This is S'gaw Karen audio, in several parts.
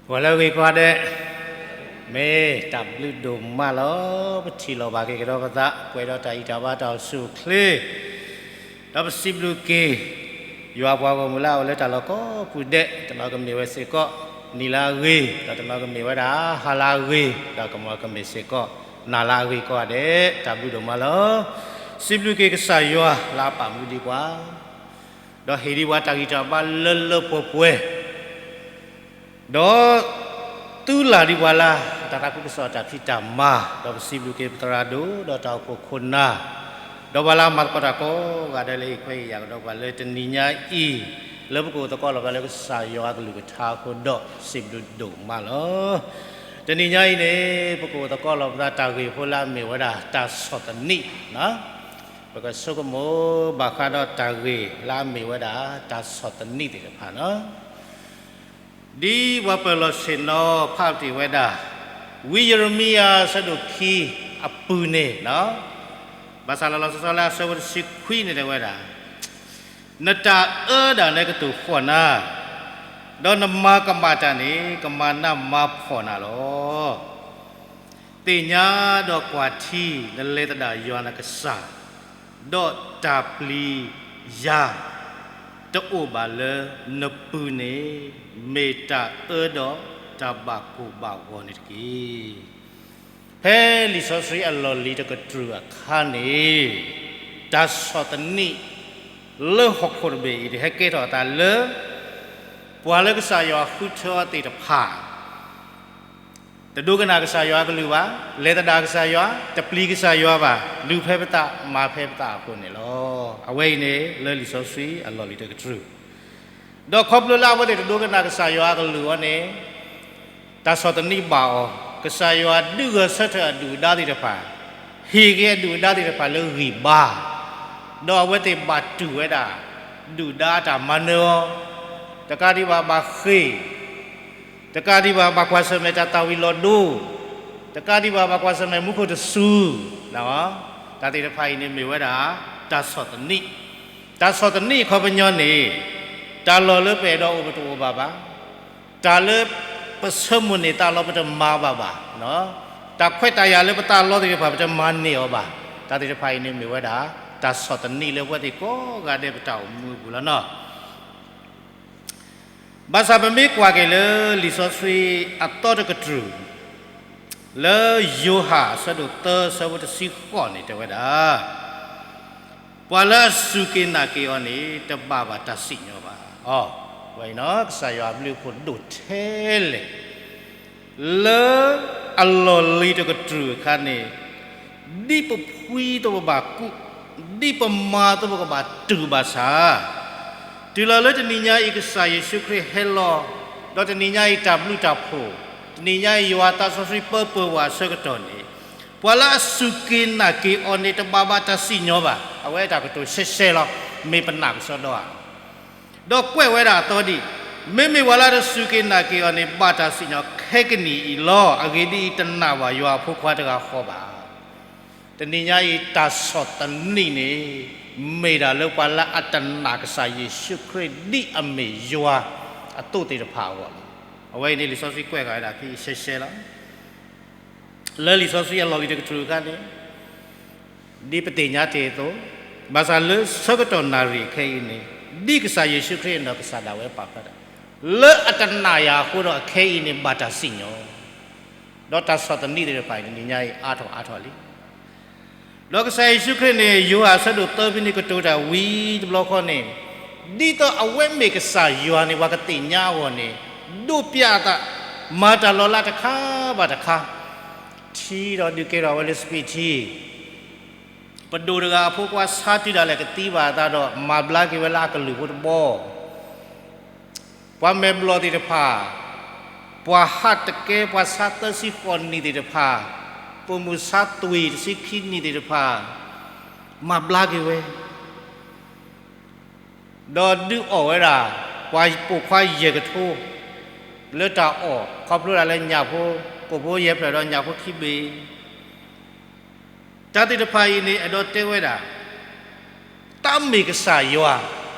ဂီၤလၢအဂ့ၤကိးဂၤဒဲး, မ့ၢ်တၢ်ဘျုးဒိၣ်မးလီၤ. ပထံၣ်လိာ်ဘၣ်က့ၤကဒီးပသး ပှဲၤဒီးတၢ်အံၤတၢ်ဘါတၢ်အိၣ်ဆူၣ်အိၣ်ချ့, ဒီးပစံးဘျုးက့ၤ ယွၤပှၤဂီၢ်မုၢ်လၢအအိၣ်လၢတၢ်လီၢ်ကိးပူၤဒဲး, တနီၤကမ့ၢ်ဝဲစ့ၢ်ကီး နံၤလၢအဂ့ၤ, ဒီးတနီၤကမ့ၢ်ဝဲဒၣ် ဟါလၢအဂ့ၤ, ဒီးကမီၤကမ့ၢ်စ့ၢ်ကီး နၤလၢအဂ့ၤကိးဂၤဒဲး, တၢ်ဘျုးဒိၣ်မးလီၤ. စံးဘျုးက့ၤကစၢ်ယွၤလၢအပာ်မူဒံးပှၤ ဒီးဟ့ၣ်ဒံးပှၤတၢ်ဂံၢ်တၢ်ဘါလၢလၢပှဲၤပှဲၤ, ဒီးသုးလၢ်ဒံးပှၤလၢ တၢ်သးခုကစီၣ်တၢ်ဖံးတၢ်မၤ, ဒီးပစံးဘျုးက့ၤပသရၣ်ဒိၣ် ဒီးတၢ်အိၣ်ဖှိၣ်ခိၣ်နၢ်, ဒီးပှၤလၢအမၤသကိးတၢ်ကိးဂၤဒဲးလၢ ဟ့ၣ်ခွဲးဟ့ၣ်ယာ်ကဒီးပှၤလၢတနံၤညါအံၤ, လၢပကအိၣ်သကိးလီၤပသးလၢကစၢ်ယွၤအကလုၢ်ကထါအဃိဒီး စံးဘျုးဒိၣ်မးလီၤ. တနံၤညါအံၤန့ၣ် ပကအိၣ်သကိးလီၤပသးတၢ်ဂ့ၢ်ဖိလၢအမ့ၢ်ဝဲဒၣ် တၢ်ဆီၣ်သနံး, ပကဆိကမိၣ်ဘၣ်ဃးဒီးတၢ်ဂ့ၢ်လၢအမ့ၢ်ဝဲဒၣ် တၢ်ဆီၣ်သနံးသ့ၣ်တဖၣ်န့ၣ် ဒ်ပှၤပၢၢ်လီၢ်ဆ့ၣ်နီၤဖးတ့ၢ်ဝဲဒၣ်, ဝံယံးရမံယၤအဆၢဒိၣ်ခံအပူၤန့ၣ်, ဘၣ်ဆၣ်လီၤလီၤဆီဆီလၢအဆၢဖိတဆံခွံန့ၣ်တဲဝဲဒၣ်, နတၢ်အၢဒၣ်နဲကတိၤဃီၣ်နၤ, ဒီးနမၤကမၣ်တၢ်န့ၣ် ကမၤနးမၤဖှီၣ်နၤလီၤ. သ့ၣ်ညါဒီးကွၢ်ထံ နလဲၤသဒၣ်ယွၤနကစၢ်, ဒီးတၢ်ပျံၤယၤတအိၣ်ဘၣ်လၢနပူၤန့ၣ်, မ့ၢ်တၢ်အၢဒီးတၢ်ဘၣ်ကိၢ်ဘၣ်ဂီၤန့ၣ်တက့ၢ်. ဖဲလံာ်စီဆှံအလီၢ်လံၤတကတြူၢ်အခါန့ၣ်, တၢ်ဆီၣ်သနံးလၢဟီၣ်ခိၣ်တဘ့ၣ်အံၤန့ၣ် ဟဲကဲထီၣ်အသးလၢ ပှၤလၢကစၢ်ယွၤဃုထၢအီၤသ့ၣ်တဖၣ် တဒိကနၣ်ကစၢ်ယွၤအကလုၢ်ဘၣ်, လဲၤသဒၣ်ကစၢ်ယွၤ, တပျံၤကစၢ်ယွၤဘၣ်, ဒုးဖဲပသးမၤဖဲပသးအဃိန့ၣ်လီၤ. အဝဲအံၤန့ၣ် လၢလံာ်စီဆှံအလီၢ်လံၤတကတြူၢ်, ဒီးခီဖျိလၢအဝဲသ့ၣ်တဒိကနၣ်ကစၢ်ယွၤအကလုၢ်အဃိန့ၣ်, တၢ်ဆီၣ်သနံးဘၣ်အီၤ, ကစၢ်ယွၤဒုးဂဲၤဆၢထၢၣ်အဒုၣ်အဒါသ့ၣ်တဖၣ်, ဟ့ၣ်က့ၤအဒုၣ်အဒါသ့ၣ်တဖၣ်လၢဂံၢ်ဘါ, ဒီးအဝဲသ့ၣ်ဘၣ်တူၢ်ဝဲဒၣ် ဒုၣ်ဒါအတၢ်မၤနၢၤအီၤ, တကးဒံးဘၣ်ဘၣ်ဃ့ၢ်, တကးဒံးဘၣ်ဘၣ်ကွၢ်ဆၢၣ်မဲာ်တၢ်သၣ်ဝံၤလီၤဒိ, တကးဒံးဘၣ်ဘၣ်ကွၢ်ဆၢၣ်မဲာ်မူခိၣ်တစူၤ, တၢ်သ့ၣ်တဖၣ်အံၤန့ၣ်မ့ၢ်ဝဲဒၣ် တၢ်ဆီၣ်သနံး, တၢ်ဆီၣ်သနံးအခီပညီန့ၣ်, တၢ်လီၢ်လၢပအဲၣ်ဒိးအိၣ်ပတအိၣ်ဘၣ်ဘၣ်, တၢ်လၢပဆၢမိၣ်န့ၢ်သးလီၤပတမၤဘၣ်ဘၣ်, တၢ်ခွဲးတၢ်ယာ်လၢပသးလီသ့ၣ်တဖၣ်ပတမၤန့ၢ်အီၤဘၣ်, တၢ်သ့ၣ်တဖၣ်အံၤန့ၣ်မ့ၢ်ဝဲဒၣ် တၢ်ဆီၣ်သနံးလၢပဝဲသ့ၣ်ကိးဂၤဒဲးပတၢ်အိၣ်မူအပူၤလီၤနီၤ. ဘၣ်ဆၣ်ပမ့ၢ်ကွၢ်က့ၤလၢလံာ်စီဆှံအသီတကတြူၢ်, လၢယိၤဟၣ်အဆၢဒိၣ်သၢအဆၢဖိတဆံဃိးန့ၣ်တဲဝဲဒၣ်, ပှၤလၢအစူၢ်က့ၤနာ်က့ၤအီၤန့ၣ် တဘၣ်ဘၣ်တၢ်စံၣ်ညီၣ်ဘၣ်. အဝဲအံၤနီၤ ကစၢ်ယွၤအဘျုးအဖှိၣ်ဒိၣ်ထဲလဲၣ် လၢအလီၢ်လံၤတကတြူၢ်အခါန့ၣ်, ဒ်ပဖှံသိးပဘၣ်ကူး, ဒ်ပမၤသိးပကဘၣ်တူၢ်ဘၣ်ဆၣ်, တုၤလီၤလၢတနံၤညါအံၤ ကစၢ်ယ့ၣ်ၡူးခရံာ်ဟဲလီၤ, ဒီးတနံၤညါအံၤတၢ်ဘျုးတၢ်ဖှိၣ်, တနံၤညါအံၤယွၤသးစီဆှံပၢပၢၢ်ဝဲအဆၢကတီၢ်န့ၣ်, ပှၤလၢအစူၢ်က့ၤနာ်က့ၤအီၤန့ၣ် တဘၣ်ဘၣ်တၢ်စံၣ်ညီၣ်ဘၣ်. အဝဲတၢ်ကတိၤရှဲရှဲလီၤ, မ့ၢ်ပနာ်ကစီဒီဧါ ဒီးကွဲးဝဲဒၣ်အသီဒံး, မ့မ့ၢ်ပှၤလၢတစူၢ်က့ၤနာ်က့ၤအီၤန့ၣ် ဘၣ်တၢ်စံၣ်ညီၣ်ခဲကနံၣ်အံၤလီၤ. အဂ့ၢ်ဒ်အံၤ, တနာ်ဘၣ်ယွၤအဖိခွါတဂၤဃီဘၣ်. တနံၤညါအံၤ တၢ်ဆီၣ်သနံးန့ၣ် မ့ၢ်ဒၣ်လၢပှၤလၢအတနာ်ကစၢ်ယ့ၣ်ၡူးခရံာ်ဒ်အမ့ၢ်ယွၤအသိးသ့ၣ်တဖၣ်အဂီၢ်လီၤ. အဝဲအံၤန့ၣ် လံာ်စီဆှံကွဲးဃာ်ဝဲဒၣ်ဖဲအံၤရှဲရှဲလီၤ. လၢလံာ်စီဆှံအလီၢ်လံၤတကတြူၢ်အခါန့ၣ်, ဒ်ပသ့ၣ်ညါတ့ၢ်အသိး, ဘၣ်ဆၣ်လၢဆၢကတီၢ်နၣ်ရံၣ်အခဲအံၤန့ၣ်, ဒ်ကစၢ်ယ့ၣ်ၡူးခရံာ်အနီၢ်ကစၢ်ဒၣ်ဝဲပာ်ဖျါတၢ်, လၢအတနာ်ယၤအဃိဒီးအခဲအံၤန့ၣ် ဘၣ်တၢ်စံၣ်ညီၣ်, ဒီးတၢ်ဆီၣ်သနံးသ့ၣ်တဖၣ်အံၤ တနံၤညါအံၤအါထီၣ်အါထီၣ်လံ. ဒီးကစၢ်ယ့ၣ်ၡူးခရံာ်န့ၣ် ယိၤဟၣ်အဆၢဒိၣ်သၢဖဲန့ၣ်ကတိၤတၢ်ဝံၤတဘျီဃီန့ၣ်, ဒ်သိးအဝဲမ့ၢ်ကစၢ်ယွၤန့ၣ် ပှၤကသ့ၣ်ညါအဂီၢ်န့ၣ်, ဒိးပျးအသး, မၤတၢ်လီၤလးတခါဘၣ်တခါ, ထံဒီးဒုးကဲထီၣ်ဝဲလၢစပံးထံ, ပဒိၣ်တဂၤအဖိခွါဆါတုၤဒၣ်လဲာ်ကသံဘၣ်အသးဒီး မၤဘျါက့ၤဝဲလၢအကလုၢ်ဖိတဘီ ပှၤမဲာ်ဘျီၣ်သ့ၣ်တဖၣ်, ပှၤဟးတကဲ ပှၤဆါသၢဆံဃိးနံၣ်သ့ၣ်တဖၣ်, ပိာ်မုၣ်ဆါသွံၣ်တဆံခံနံၣ်သ့ၣ်တဖၣ်, မၤဘျါက့ၤဝဲ, ဒီးဒုးအီၣ်ဝဲဒၣ် ပှၤပိာ်ခွါယဲၢ်ကထိ လၢတၢ်အီၣ် ခီဖျိဒၣ်လၢညၣ်ဖိ, ကိၣ်ဖိယဲၢ်ဖျၢၣ်ဒီးညၣ်ဖိခံဘ့ၣ် တၢ်သ့ၣ်တဖၣ်အံၤန့ၣ် အဲၣ်ဒိးတဲဝဲဒၣ်, တၢ်မ့ၢ်ကစၢ်ယွၤ,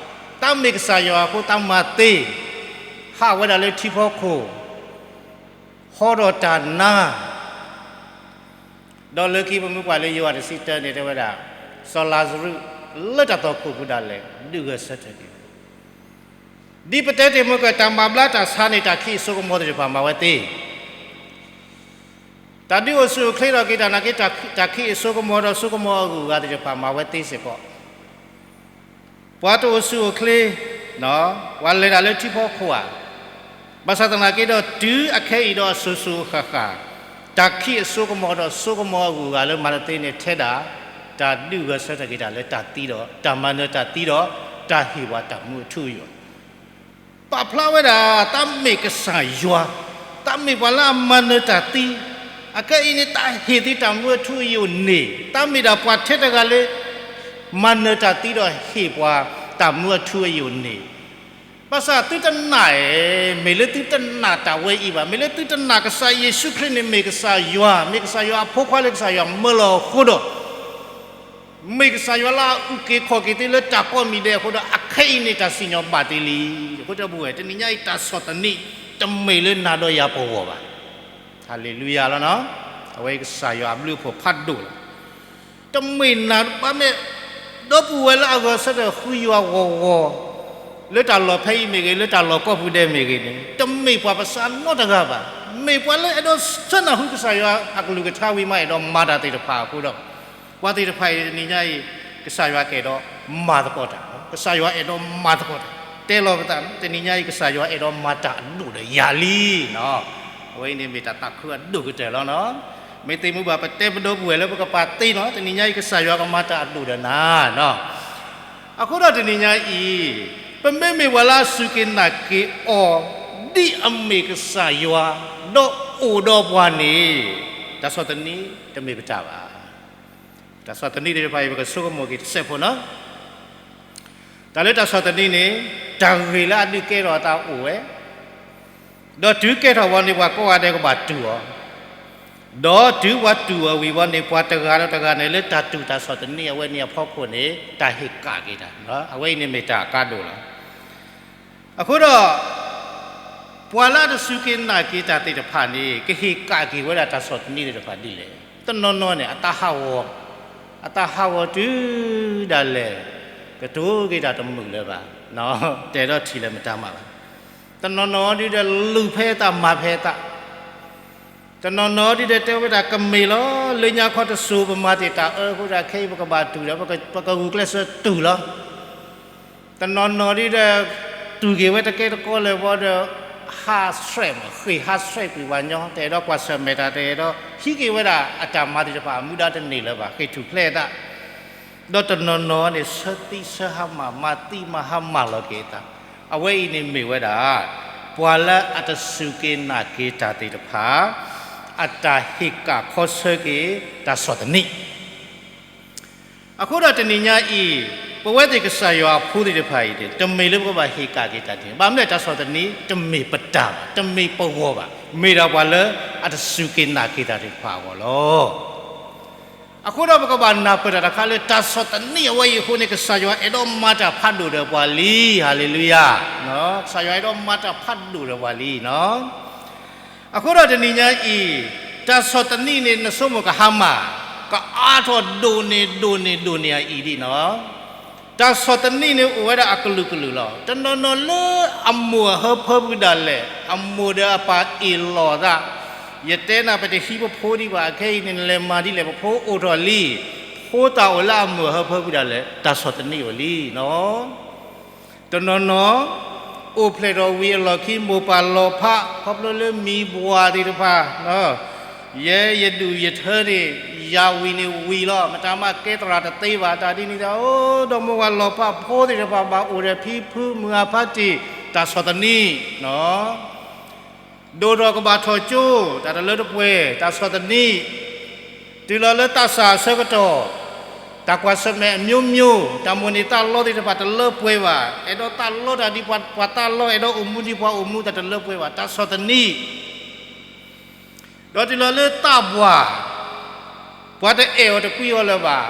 တၢ်မ့ၢ်ကစၢ်ယွၤအဃိ တၢ်မၤသ့, ဟးဝဲဒၣ်လၢထံဖီခိၣ်, ဖီဒီးတၢ်နါ, ဒီးလၢခံပမ့ၢ်ကွၢ်လၢယိၤဟၣ်တဆံတၢန့ၣ် တဲဝဲဒၣ်, စီၤလၤစရူးလၢတၢ်သွၣ်ခိၣ်ပူၤဒၣ်လဲာ် ဒုးဂဲၤဆၢထၢၣ်က့ၤ, ဒ်ပတဲတ့ၢ်မ့ၢ်က တၢ်မၤဘျါတၢ်ဆါန့ၣ် တၢ်ခံးအစိကမီၤသ့ၣ်တဖၣ်မၤဝဲသ့ တၢ်ဒုးအိၣ်ဆူၣ်အိၣ်ချ့ထီၣ်က့ၤတၢ်နာ်က့ တၢ်ခံးအစိကမီၤဒီးစိကမီၤအဂုၤအဂၤသ့ၣ်တဖၣ်မၤဝဲသ့စ့ၢ်ကီး, ပှၤတအိၣ်ဆူၣ်အိၣ်ချ့, ပှၤလဲၤတၢ်လၢထံဖီခိၣ်ဧါ, ဘၣ်ဆၣ်သနာ်က့ဒီး တုၤအခဲအံၤဒီးအစိၤစိၤအဃၣ်ဃၣ်, တၢ်ခံးအစိကမီၤဒီးစိကမီၤအဂုၤအဂၤလၢမၤတသ့န့ၣ် ထဲဒၣ်တၢ်ဒုးဂဲၤဆၢထၢၣ်က့ၤတၢ်လၢတၢ်သံဒီး တၢ်မၤနၢၤတၢ်သံဒီး တၢ်ဟ့ၣ်ပှၤတၢ်မူအထူအယိာ် ပာ်ဖျါဝဲဒၣ် တၢ်မ့ၢ်ကစၢ်ယွၤ, တၢ်မ့ၢ်ပှၤလၢအမၤနၢၤတၢ်သံ, အခဲအံၤန့ၣ် တၢ်ဟ့ၣ်သ့တၢ်မူအထူအယိာ်န့ၣ် တၢ်မ့ၢ်ဒၣ်ပှၤထဲတဂၤလၢ မၤနၢၤတၢ်သံဒီးဟ့ၣ်ပှၤတၢ်မူအထူအယိာ်န့ၣ်, ဘၣ်ဆၣ်သုတနာ်ဧါ, မ့ၢ်လၢသုတနာ်တၢ်ဝဲအံၤဘၣ်, မ့ၢ်လၢသုတနာ်ကစၢ်ယ့ၣ်ၡူးခရံာ်န့ၣ်မ့ၢ်ကစၢ်ယွၤ, မ့ၢ်ကစၢ်ယွၤအဖိခွါလၢကစၢ်ယွၤမၢလီၤအဃိဒီး မ့ၢ်ကစၢ်ယွၤလၢအအုၣ်က့ၤခီၣ်က့ၤသုလၢတၢ်ကိးမံၤဒဲးအဃိဒီး အခဲအံၤန့ၣ် တၢ်စံၣ်ညီၣ်ဘၣ်တ့ၢ်လံ. အဃိဒီပုၢ်ဝဲၢ် တနံၤညါအံၤ တၢ်ဆီၣ်သနံး တမ့ၢ်လၢနၤဒီးယၤပဂီၢ်ဘၣ်. ဟၤလ့လူယၤလီၤ. အဝဲအံၤကစၢ်ယွၤအဘျုးအဖှိၣ်ဖးဒိၣ်လီၤ. တမ့ၢ်နၤဘၣ်မ့ၢ် ဒီပုၢ်ဝဲၢ်လၢအဂဲၤဆၢထၢၣ်ဃုယွၤဂီၤဂီၤ လၢတၢ်လီၢ်ဖဲအံၤမ့ၢ်ဂ့ၤ, လၢတၢ်လီၢ်ကိးပူၤဒဲးမ့ၢ်ဂ့ၤန့ၣ် တမ့ၢ်ပှၤပစးနီတဂၤဘၣ်. မ့ၢ်ပှၤလၢအဲၣ်ဒိးဆၢနၢ်ဟူကစၢ်ယွၤအကလုၢ်ကထါဝံၤမး အဲၣ်ဒိးမၤတၢ်သ့ၣ်တဖၣ်အဃိဒီး ပှၤသ့ၣ်တဖၣ်အံၤတနံၤညါအံၤ ကစၢ်ယွၤကအဲၣ်ဒိးမၤသကိးတၢ်, ကစၢ်ယွၤအဲၣ်ဒိးမၤသကိးတၢ်, တဲလီၤပသး တနံၤညါအံၤ ကစၢ်ယွၤအဲၣ်ဒိးမၤတၢ်အဒိၣ်ဒီးယၤလံနီၤ. အဝဲအံၤန့ၣ်မ့ၢ်တၢ်သးခုအဒိၣ်ကတၢၢ်လီၤနီၤ. မ့ၢ်သ့ၣ်မုၢ်ဘၣ် ပတဲပဒီပုၢ်ဝဲၢ်လၢပကပာ်သ့နီၤ, တနံၤညါအံၤ ကစၢ်ယွၤကမၤတၢ်အဒိၣ်ဒီးနၤနီၤ. အဃိဒီးတနံၤညါအံၤ ပမ့မ့ၢ်ပှၤလၢအစူၢ်က့ၤနာ်က့ၤအီၤ ဒ်အမ့ၢ်ကစၢ်ယွၤ ဒီးအိၣ်ဒီးပှၤန့ၣ် တၢ်ဆီၣ်သနံးတမ့ၢ်ပတၢ်ဘၣ်. တၢ်ဆီၣ်သနံးသ့ၣ်တဖၣ်အံၤ ပကဆိကမိၣ်က့ၤတစဲးဖိနီၤ. တၢ်လၢတၢ်ဆီၣ်သနံးန့ၣ် တၢ်ဂ့ၢ်လၢအဒုးကဲထီၣ်အသးအိၣ်ဝဲ ဒီးတုၤကဲထီၣ်ဘီန့ၣ် ပှၤကိးဂၤဒဲးကဘၣ်တူၢ်အီၤ, ဒီးတုၤပှၤတူၢ်အီၤဝံၤဘီန့ၣ် ပှၤတဂၤဒီးတဂၤန့ၣ် လၢတၢ်တူၢ်တၢ်ဆီၣ်သနံးအဝဲန့ၣ်အဖီခိၣ်န့ၣ် တၢ်ဟ့ၣ်ကၣ်က့ၤတၢ်, အဝဲအံၤန့ၣ်မ့ၢ်တၢ်အကါဒိၣ်လီၤ. အဃိဒီး ပှၤလၢအတစူၢ်က့ၤနာ်က့ၤတၢ်သ့ၣ်တဖၣ်န့ၣ် ကဟ့ၣ်ကၣ်က့ၤဝဲဒၣ်တၢ်ဆီၣ်သနံးသ့ၣ်တဖၣ်ဒ်လဲၣ်. တနီၤနီၤန့ၣ် အသးဟးဂီၤ, အသးဟးဂီၤတုၤဒၣ်လဲာ် ကတိၤက့ၤတၢ်တမုာ်လၢၤဘၣ်, တဲဒီးထံၣ်လၢမတၤမးဘၣ်. တနီၤနီၤဒ်ဒီးလူၤဖဲအသးမၤဖဲအသး တနီၤနီၤဒ်ဒီးတဲဝဲဒၣ်ကမ့ၢ်လီၤ, လၢညါခီတစိၤ ပမၤတ့ၢ်တၢ်အၢအဃိဒီး ခဲအံၤပကဘၣ်တူၢ်ဒီး ပကဂုာ်ကျဲးစၢးတူၢ်လီၤ. တနီၤနီၤဒ်ဒီး တူၢ်က့ၤဝဲတကဲတကီလၢၤဘီဒီး ဟးဆှဲးမး ဃ့ၢ်ဟးဆှဲးကွံာ်ပှၤညီ တအဲၣ်ဒိးကွၢ်ဆၢၣ်မဲာ်တၢ် တအဲၣ်ဒိးဟံးက့ၤဝဲဒၣ်အတၢ်မၤသ့ၣ်တဖၣ် အမူဒါတန့ၢ်လၢၤဘၣ် ဃ့ၢ်ထူၣ်ဖျဲးအသး ဒီးတနီၤနီၤန့ၣ် ဆၢသံဆၢဟါမၢ် မၤသံမၤဟါမၢ် လီၤက့ၤအသး, အဝဲအံၤန့ၣ်မ့ၢ်ဝဲဒၣ် ပှၤလၢအတစူၢ်က့ၤနာ်က့ၤတၢ်သ့ၣ်တဖၣ် အတၢ်ဟ့ၣ်ကၣ်ခီဆၢက့ၤတၢ်ဆီၣ်သနံး. အဃိဒီးတနံၤညါအံၤ ပဝဲသ့ၣ်ကစၢ်ယွၤအဖိသ့ၣ်တဖၣ်အံၤန့ၣ် တမ့ၢ်လၢပကဘၣ်ဟ့ၣ်ကၣ်က့ၤတၢ်န့ၣ် ဘၣ်မနုၤလဲၣ် တၢ်ဆီၣ်သနံးတမ့ၢ်ပတၢ်ဘၣ်, တမ့ၢ်ပဂီၢ်ဘၣ်, မ့ၢ်ဒၣ်ပှၤလၢအတစူၢ်က့ၤနာ်က့ၤတၢ်သ့ၣ်တဖၣ်အဂီၢ်လီၤ. အဃိဒီးပကဘၣ်နၢ်ပၢၢ်တၢ်တခါလၢ တၢ်ဆီၣ်သနံးအဝဲအံၤအဃိန့ၣ် ကစၢ်ယွၤအဲၣ်ဒိးမၤတၢ်ဖးဒိၣ်ဒီးပှၤလံ. ဟၤလ့လူယၤ, ကစၢ်ယွၤအဲၣ်ဒိးမၤတၢ်ဖးဒိၣ်ဒီးပှၤလံနီၤ. အဃိဒီးတနံၤညါအံၤ တၢ်ဆီၣ်သနံးန့ၣ် နဆိကမိၣ်ကဟါမၢ်, ကအါထီၣ်ဒိၣ်န့ၢ်ဒိၣ်န့ၢ်ဒိၣ်န့ၢ်အံၤဒ်နီၤ. တၢ်ဆီၣ်သနံးန့ၣ်အိၣ်ဝဲဒၣ်အကလုာ်ကလုာ်လီၤ. တနီၤနီၤလၢအမိၢ်အဟၢဖၢပူၤဒၣ်လဲာ်, အမိၢ်ဒီးအပၢ်အ့ၣ်လိာ်သး, ယတဲနၤ ပတဟံးပဖိဒံးဘၣ်, အခဲအံၤန့ၣ် နလဲၤမၤဒ်လဲၣ် ပဖိအိၣ်ထီၣ်လံ, ဖိသၣ်အိၣ်လၢအမိၢ်အဟၢဖၢပူၤဒၣ်လဲာ် တၢ်ဆီၣ်သနံးအိၣ်လံနီၤ. တနီၤနီၤ အိၣ်ဖျဲၣ်ထီၣ်ဝံၤအလီၢ်ခံ မိၢ်ပၢ်လီၤဖး ခီဖျိလၢမံၤဘှၢ်သ့ၣ်တဖၣ်, ယဲယဒူၣ်ယထၢန့ၣ် ယၤဝံၤန့ၣ်ဝံၤလီၤ, မတၤမးကဲသရၣ်တသ့ဘၣ်, တၢ်ဒ်န့ၣ်ဒီး အိၣ်ဒီးမိၢ်ဝၤလီၤဖး ဖိသ့ၣ်တဖၣ်ဘၣ်အိၣ်ဒီးဖံဖုမုၢ်အဖါတံၢ် တၢ်ဆီၣ်သနံးနီၤ. ဒိၣ်ထီၣ်ကဘၣ်ထီၣ်ကၠိ, တၢ်တလၢတပှဲၤ, တၢ်ဆီၣ်သနံး, တုၤလီၤလၢသးစၢ်အဆၢကတီၢ်, တၢ်ကွၢ်ဆၢၣ်မဲာ်အမျိုးမျိုး, တၢ်မိၣ်န့ၢ်သးလီသ့ၣ်တဖၣ်တလၢပှဲၤဘၣ်, အဲၣ်ဒိးသးလီတၢ်ဒ်ပှၤသးလီ, အဲၣ်ဒိးအိၣ်မူဒ်ပှၤအိၣ်မူ, တၢ်တလၢပှဲၤဘၣ်, တၢ်ဆီၣ်သနံး ဒီးတုၤလီၤလၢသးပှၢ်, ပှၤတအဲၣ်အီၤတကွံအီၤလၢၤဘၣ်,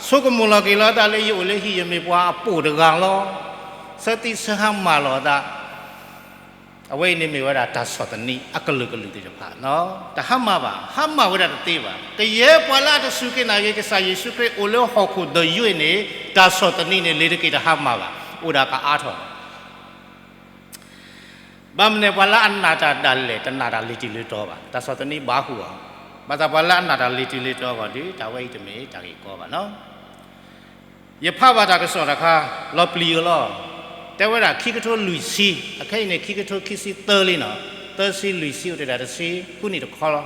ဆိကမိၣ်လီၤက့ၤလီၤသးလၢယအိၣ်လၢဟံၣ် ယမ့ၢ်ပှၤအပိာ်တဂၤလီၤ, ဆၢသံဆၢဟါမၢ်လီၤသး, အဝဲအံၤန့ၣ်မ့ၢ်ဝဲဒၣ်တၢ်ဆီၣ်သနံးအကလုာ်ကလုာ်သ့ၣ်တဖၣ်, တဟါမၢ်ဘၣ်, ဟါမၢ်ဝဲဒၣ်တသ့ဘၣ်. ကယဲၢ်ပှၤလၢအတစူၢ်က့ၤနာ်က့ၤကစၢ်ယ့ၣ်ၡူးခရံာ်အိၣ်လၢဟီၣ်ခိၣ်ဒီးယုၢ်အံၤန့ၣ်, တၢ်ဆီၣ်သနံးန့ၣ် လ့ၤတက့ၤတဟါမၢ်ဘၣ်, အိၣ်ဒၣ်ကအါထီၣ် ဘၣ်မနုၤပှၤလၢအနာ်တၢ်ဒၣ်လဲာ် တနာ်တၢ်လၢာ်တံၢ်လၢာ်တီၤဘၣ်, တၢ်ဆီၣ်သနံးဘၣ်ဟူအီၤ, ဘၣ်ဆၣ်ပှၤလၢအနာ်တၢ်လၢာ်တံၢ်လၢာ်တီၤအဂီၢ်ဒီး တၢ်ဝဲအံၤတမ့ၢ်တၢ်ဂ့ၢ်ကီဘၣ်နီၤ. ယဖးဘၣ်တၢ်ကစီၣ်တခါ, လီၤပျံၤအီၤလီၤ. တဲဝဲဒၣ်ခံကထိလွံၢ်ဆံ, အခဲအံၤန့ၣ် ခံကထိခံဆံသၢလံနီၤ, သၢဆံလွံၢ်ဆံအိၣ်တ့ၢ်ဒၣ်တဆံဃုနံၣ်တခီလီၤ.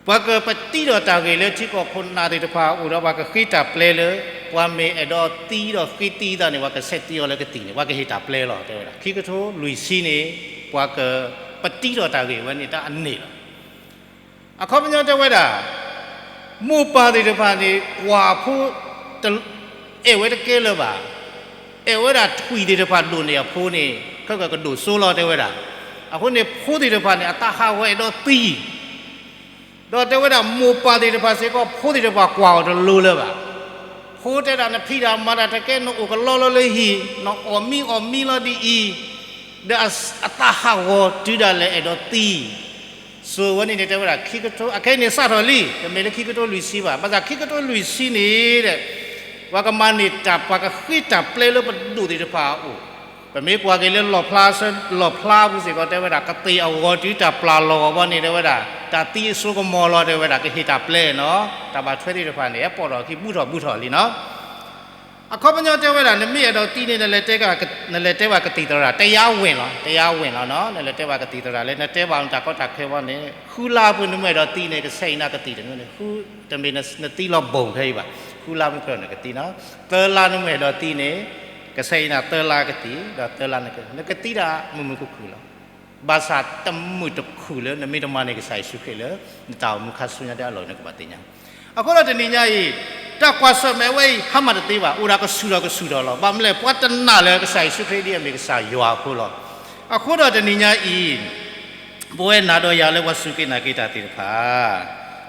ပှၤကပတံထီၣ်တၢ်ဂ့ၢ်လၢထံကီၢ်ခိၣ်နၢ်သ့ၣ်တဖၣ်အအိၣ်ဒီး ပှၤကဃ့တၢ်ပျဲလၢ ပှၤမ့ၢ်အဲၣ်ဒိးသံဒီးဃ့သံသးန့ၣ် ပှၤကဆဲးသံအီၤလၢကသံၣ်န့ၣ် ပှၤကဟ့ၣ်တၢ်ပျဲလီၤ တဲဝဲဒၣ်. ခံကထိလွံၢ်ဆံန့ၣ် ပှၤကပတံထီၣ်တၢ်ဂ့ၢ်ဝဲန့ၣ်တၢ်အန့ၣ်လီၤ. အခီပညီတဲဝဲဒၣ်, မိၢ်ပၢ်သ့ၣ်တဖၣ်န့ၣ် ကွၢ်အဖိ အဲၣ်ဝဲတကဲလၢၤဘၣ်, အဲၣ်ဝဲဒၣ်ထွံၣ်သ့ၣ်တဖၣ်ဒိၣ်န့ၢ်အဖိန့ၣ် ခဲကကဒိၣ်စိလီၤ တဲဝဲဒၣ်. အဃိန့ၣ် ဖိသ့ၣ်တဖၣ်န့ၣ် အသးဟးဂီၤအဲၣ်ဒိးသံ ဒီးတဲဝဲဒၣ်မိၢ်ပၢ်သ့ၣ်တဖၣ်စ့ၢ်ကီး ဖိသ့ၣ်တဖၣ်ကွၢ်အီၤတလိၤလၢၤဘၣ်. ဖိတဲဒၣ်နဖံးတၢ်မၤတၢ်တကဲ နအိၣ်ကလီလီၤလၢဟံၣ်, နအီၣ်မံအီၣ်မံလီၤဒ်အံၤ, ဒီးအသးဟးဂီၤတုၤဒၣ်လဲာ်အဲၣ်ဒိးသံ စိၤဝဲန့ၣ်န့ၣ်တဲဝဲဒၣ် ခံကထိ အခဲအံၤန့ၣ်စးထီၣ်လံ, တမ့ၢ်လၢခံကထိလွံၢ်ဆံဘၣ်. ဘၣ်ဆၣ်ခံကထိလွံၢ်ဆံန့ၣ် ပှၤကမၤန့ၢ်တၢ် ပှၤကဃ့တၢ်ပျဲလၢပဒိၣ်သ့ၣ်တဖၣ်အအိၣ်, ပမ့ၢ်ကွၢ်က့ၤလၢလီၣ်ဖျါ လီၣ်ဖျါပူၤစ့ၢ်ကီး တဲဝဲဒၣ် ကသ့ၣ်အဂီၤတုၤတၢ်ပျၢ်လီၤဂီၤဘီန့ၣ် တဲဝဲဒၣ် တၢ်သံအစိကမီၤလီၤ တဲဝဲဒၣ် ကဟ့ၣ်တၢ်ပျဲနီၤ, တၢ်ဘၣ်ထွဲသ့ၣ်တဖၣ်န့ၣ် အပိာ်ထီၣ်အခံဘူးထီၣ်ဘူးထီၣ်လံနီၤ. အခီပညီတဲဝဲဒၣ် နမ့ၢ်အဲၣ်ဒိးသံန့ၣ် နလဲၤတဲဘၣ်ကသံၣ်သရၣ် တရားဝင်လီၤ, တရားဝင်လီၤနီၤ. နလဲၤတဲဘၣ်ကသံၣ်သရၣ်လၢ နတဲဘၣ်တၢ်ကီတၢ်ခဲဘီန့ၣ် ဃုလါပူၤ နမ့ၢ်အဲၣ်ဒိးသံန့ၣ် ကဆဲးအံၤနၤကသံၣ်တမ့ၢ်န့ၣ် ဃု တမ့ၢ်နသံလီၤဘိၣ်ခဲအံၤဘၣ်, ဃုလါမ့ၢ်ကနကသံနီၤ. သၢလါနမ့ၢ်အဲၣ်ဒိးသံန့ၣ် ကဆဲးအံၤနၤသၢလါကသံၣ် ဒီးသၢလါနက နကသံဒၣ်မုာ်မုာ်ခုၣ်ခုၣ်လီၤ. ဘၣ်ဆၣ်တမုာ်တခုၣ်လၢ နမ့ၢ်တမၤန့ၢ်ကစၢ်ယ့ၣ်ၡူးခရံာ်လၢ နတၢ်အိၣ်မူခါဆူညါဒၣ်အလီၢ် နကဘၣ်သ့ၣ်ညါ. အဃိဒီးတနံၤညါအံၤ တၢ်ကွၢ်ဆၢၣ်မဲာ်ဝဲအံၤ ဟါမၢ်တသ့ဘၣ်, အိၣ်ဒၣ်ကဆူၣ်ထီၣ်ကဆူၣ်ထီၣ်လီၤ. ဘၣ်မနုၤလဲၣ် ပှၤတနာ်လၢကစၢ်ယ့ၣ်ၡူးခရံာ်ဒ်အမ့ၢ်ကစၢ်ယွၤအဃိလီၤ. အဃိဒီးတနံၤညါအံၤ ပဝဲနၤဒီးယၤလၢပှၤစူၢ်က့ၤနာ်က့ၤတၢ်သ့ၣ်တဖၣ်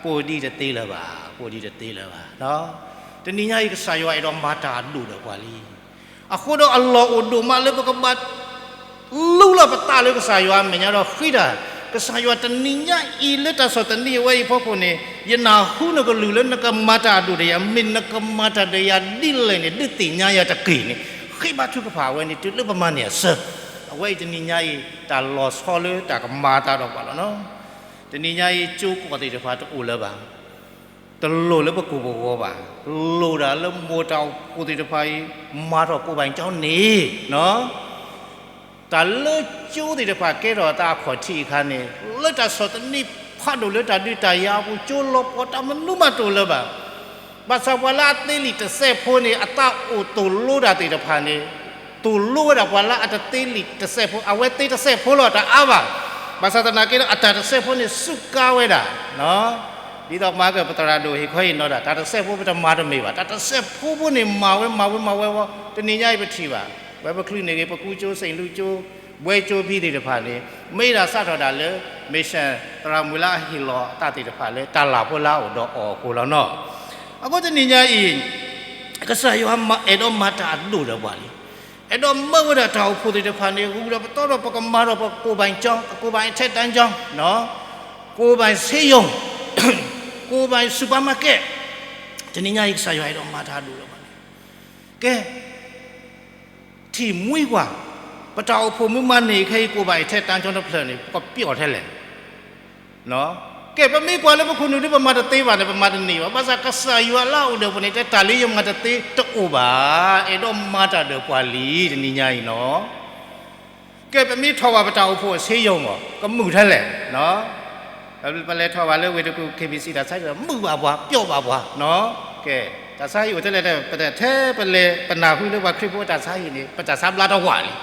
ပအိၣ်ဒံးတသ့လၢၤဘၣ်, ပအိၣ်ဒံးတသ့လၢၤဘၣ်. တနံၤညါအံၤ ကစၢ်ယွၤအဲၣ်ဒိးမၤတၢ်အဒိၣ်ဒီးပှၤလံ. အဃိဒီးအလီၢ်အိၣ်ဒိၣ်မးလၢပကဘၣ် လူလီၤပသးလၢကစၢ်ယွၤအမဲာ်ညါဒီးဃ့တၢ်, ကစၢ်ယွၤတနံၤညါအံၤလၢတၢ်ဆီၣ်သနံးအဝဲအံၤအဖီခိၣ်န့ၣ် ယနၢ်ဟူနကလုၢ်လၢနကမၤတၢ်အဒိၣ်ဒီးယၤ, မ့ၢ်နကမၤတၢ်ဒီးယၤဒ်လဲၣ်န့ၣ် ဒုးသ့ၣ်ညါယၤတက့ၢ်န့ၣ် ဃ့ဘါထုကဖၣ်ဝဲန့ၣ် တုၤလၢပမၤန့ၢ်အဆၢ, အဝဲအံၤတနံၤညါအံၤ တၢ်လီၤဆီလၢတၢ်ကမၤတၢ်ဒီးပှၤလီၤနီၤ. တနံၤညါအံၤ ကၠိကီၢ်သ့ၣ်တဖၣ်တအိၣ်လၢၤဘၣ်. တလိၣ်လၢပကိာ်ပဂီၤဘၣ်, လိၣ်ဒၣ်လၢမိၢ်တၢ်အိၣ်ဖှိၣ်သ့ၣ်တဖၣ်အံၤ မၤထီၣ်ကိးဘၣ်ကၠီန့ၣ်, တၢ်လၢကၠိသ့ၣ်တဖၣ်ကဲထီၣ်အသးအခီၣ်ထံးအခါန့ၣ် လၢတၢ်ဆီၣ်သနံးဖးဒိၣ်လၢတၢ်ဒုးတၢ်ယၤအပူၤ ကၠိလီၤပှီၢ် တၢ်မနုၤမးတအိၣ်လၢၤဘၣ်. ဘၣ်ဆၣ်ပှၤလၢအသ့လံာ်တစဲးဖိန့ၣ် အသးအိၣ်သိၣ်လိတၢ်သ့ၣ်တဖၣ်န့ၣ် သိၣ်လိဝဲဒၣ်ပှၤလၢအတသ့လံာ်တစဲးဖိ, အဝဲသ့တစဲးဖိလီၤတအါဘၣ်. ဘၣ်ဆၣ်သနာ်က့ဒီး အတၢ်တစဲးဖိန့ၣ် စူးကါဝဲဒၣ်, ဒ်သိးမၤကပသရၣ်ဒိၣ်ဟ့ၣ်ခီဟ့ၣ်နီၤဒၣ် တၢ်တစဲးဖိပတမၤတမ့ၢ်ဘၣ်, တၢ်တစဲးဖိဖိန့ၣ် မၤဝဲမၤဝဲမၤဝဲဝဲ, တနံၤညါအံၤပထံၣ်ဘၣ်, ဝဲပချုးန့ၢ်ဂ့ၤ ပကူကၠိ စ့ၣ်လူကၠိ ဘှဲကၠိဖံသ့ၣ်တဖၣ်န့ၣ် မ့ၢ်ဒၣ်စးထီၣ်ဒၣ်လၢ mission သရၣ်မုၣ်လၢအဟ့ၣ်လီၤအသးသ့ၣ်တဖၣ်လၢတၢ်လၢ်ဖိလၢအအိၣ်ဒီးအီၤအဃိလီၤနီၤ. အဃိတနံၤညါအံၤ ကစၢ်ယွၤအဲၣ်ဒိးမၤတၢ်အဒိၣ်ဒီးပှၤလံ. အဲၣ်ဒိးမၢဝဲဒၣ်တၢ်အိၣ်ဖှိၣ်သ့ၣ်တဖၣ်န့ၣ် ဂုာ်ဒီးပသီဒီးပကမၤဒီးပကိးဘၣ်ကၠီ, ကိးဘၣ်ထဲတၢ်ကၠီ, ကိးဘၣ်ဆေးရုံ, ကိးဘၣ် supermarket, တနံၤညါအံၤ ကစၢ်ယွၤအဲၣ်ဒိးမၤတၢ်အဒိၣ်ဒီးပှၤလံ. ကဲ ထံၣ်မှံကွၢ်, ပတၢ်အိၣ်ဖှိၣ်မုၢ်မၤန့ၢ်ခဲအံၤ ကိးဘၣ်အံၤထဲတၢ်ကၠီတဖျၢၣ်န့ၣ် ပကပျီၣ်ထဲလဲၣ်. ကဲ ပမ့ၢ်ကွၢ်လၢပခိၣ်နူာ်ဒ်ပမၤတသ့ဘၣ်န့ၣ် ပမၤတန့ၢ်ဘၣ်. ဘၣ်ဆၣ်ကစၢ်ယွၤလၢအအိၣ်ဒီးပှၤန့ၣ် တဲတၢ်လၢယမၤတသ့တအိၣ်ဘၣ်, အဲၣ်ဒိးမၤတၢ်ဒီးပှၤလံ တနံၤညါအံၤနီၤ. ကဲ ပမ့ၢ်ထီၣ်ဘၣ်ပတၢ်အိၣ်ဖှိၣ်အဆ့ယိၣ်မး ကမုာ်ထဲလဲၣ်. ပလဲၤထီၣ်ဘၣ်လၢဝ့ၢ်တကူၣ် KBC တၢ်ဆါဟံၣ် မုာ်ဘၣ်ပှၤ ပျီၣ်ဘၣ်ပှၤ. ကဲ တၢ်ဆါဟံၣ်အိၣ်ထဲလဲၣ် ပတထဲပလဲၤပနၢ်ဟူလၢပှၤခရံာ်ဖိအတၢ်ဆါဟံၣ်န့ၣ် ပတၢ်ဆါဘျါတဝာ်လံ.